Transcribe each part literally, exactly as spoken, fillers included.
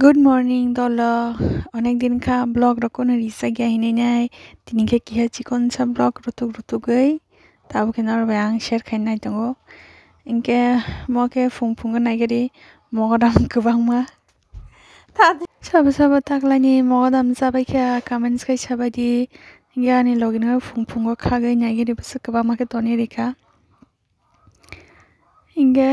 Good morning dolo, onek din kha vlog rok kuno rijak ya hinwi nai, tini khe kiha chikon sa vlog rutuk rutugwi tabuk khe norok bai ang share khai nai tongo. Hinkhe mo khe phung phungo naigari mogodam kwbangma. Sabo sabo taklaini mogodam chabai kha, comments khai sabai di. Hinkhe ani logi no phung phungo khagwi naigari bwswk kwbangma khe toni rikha. Hinkhe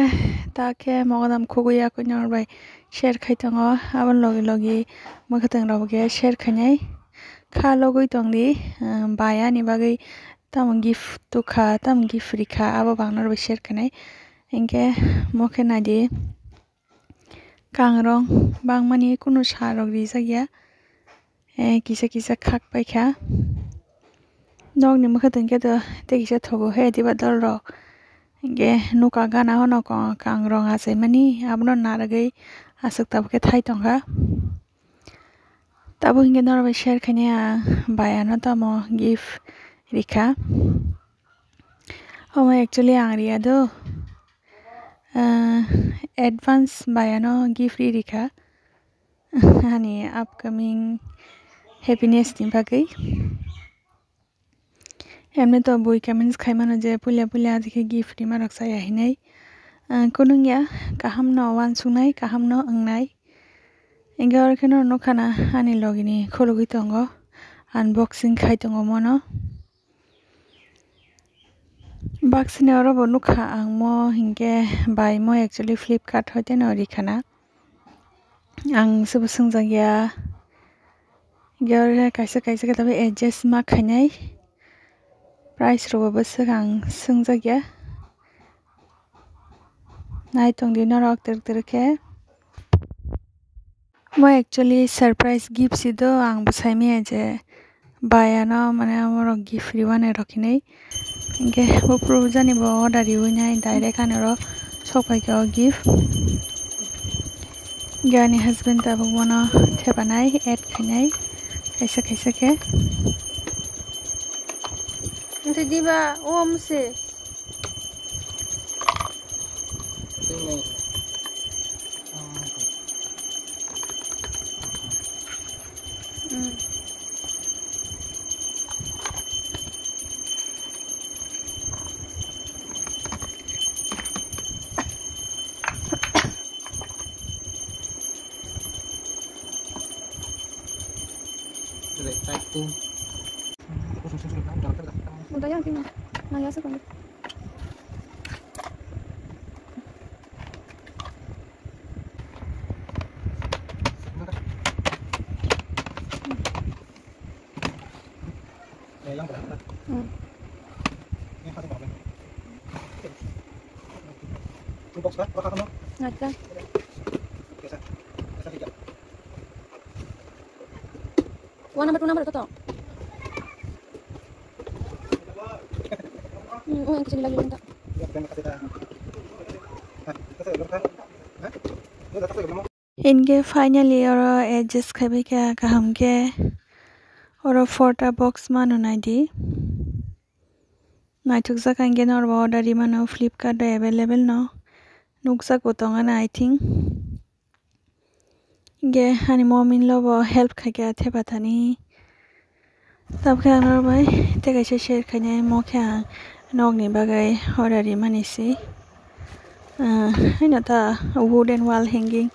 ta khe mogodam khugwi yakui norok bai share khai tongo, aboni logi logi mwkhwtwng rok bo khe share khainai kha logwi tongdi. Bai ani bagwi tamo gift tukha, tamo gift rikha, abo bo ang norok bai share khainai. Hinkhe mo khe naidi. Kangrong bangmani kunu sa rok rijak ya, eh, kisa kisa khak paikha. Nokni mwkhwtwng khe to tei kisa thogo he diba dol rok. Hinkhe nuka gana hwnwi kangrong achaimani abono narwgwi aswk tabuk khe thai tongkha. Tabuk hinkhe norok bai share khainai ang bai ano tamo gift rikha. Omo actually ang riya do. Ah, advance bai ano gift ri rikha ani upcoming happiness ni bagwi. Emni to bui comments khai mano je puila puila adikhe gift rima rok chaya hinwi. Ah, kunung ya, kaham no wansuknai, kaham no wngnai. Hinkhe oro khe no nukha na ani logi ni khulugwi tongo, unboxing khai tongo mono. Baksini oro bo nukha ang mo hinkhe bai mo actually Flipkart hoite no rikha na. Ang se bo swngjak ya. Hinkhe oro kaisa kaisa khe tabuk adjust ma khainai. Price rok bo bwswk ang swngjak ya. Nai tongdi norok twrwk twrwk khe. Mo actually surprise gift si do, ang bo sai maya je bai ano mane amorok gift riwani rok hinwi. Hinkhe bo phuru jani bo order riwi nai, direct ani oro sok pai kha o gift. Hinkhe ani husband tabuk bono thepanai, add khainai kaisa kaisa khe. Nte diba o mse. Acha. One number, two number to to. Hmm, oh, yang kecil lagi minta. Hinkhe finally oro adjust khaibai kha kaham khe. Oro photo box mano naidi. Naithokjak hinkhe norok order rimano, Flipkart o available no. Nukjak bo tongana, I think. Hinkhe ani momin lobo help khaikha thepathani. Tabukhe ang norok bai tei kaisa share khainai, mo khe ang nokni bagwi order rimani se. Ah, haino ta wooden wall hanging,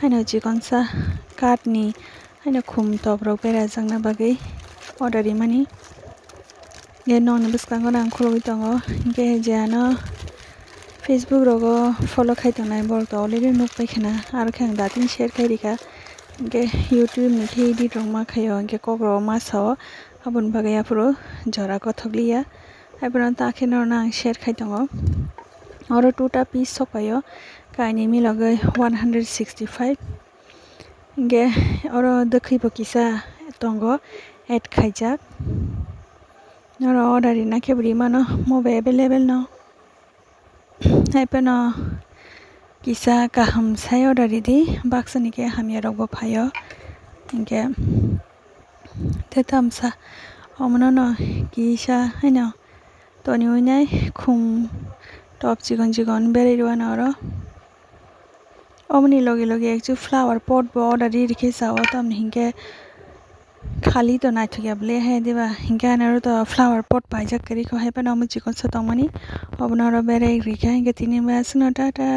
haino chikonsa kathni, haino khum toprok berajakna bagwi order rimani. Hinkhe nokni bwskango ang khulugwi tongo. Hinkhe je ano Facebook rogo follow khai tongnai borok to already nukpai khana, aro khe ang datin share khai rikha. Hinkhe YouTube ni khe edit rok ma khaio, hinkhe kok rok ma sao, aboni bagwi aphuru jora kothok liya. Haiphano ta khe norokno ang share khai tongo. Oro two ta piece sok paio, kainwi milogwi one hundred sixty five. Hinkhe oro dwkhwi bo kisa tongo, add khaijak. Oro order rina khe bo rimano, mo bo available no. Haiphano kisa kaham sai order ridi, baksani khe hamya rok bo phaio. Hinkhe tei tamsa omono no kisa haino toniwi nai khum top chikon chikon berwi rwano oro. Oboni loge loge ekchu flower pot bo order ri rikhe sao, tamni hinkhe khali to naithok ya bwle hai diba, hinkhe ani aro to flower pot paijak kwrwi kho, hai phano omo chikon sa tongmani, obono aro berai rikha, hinkhe tini bai aswkno tata.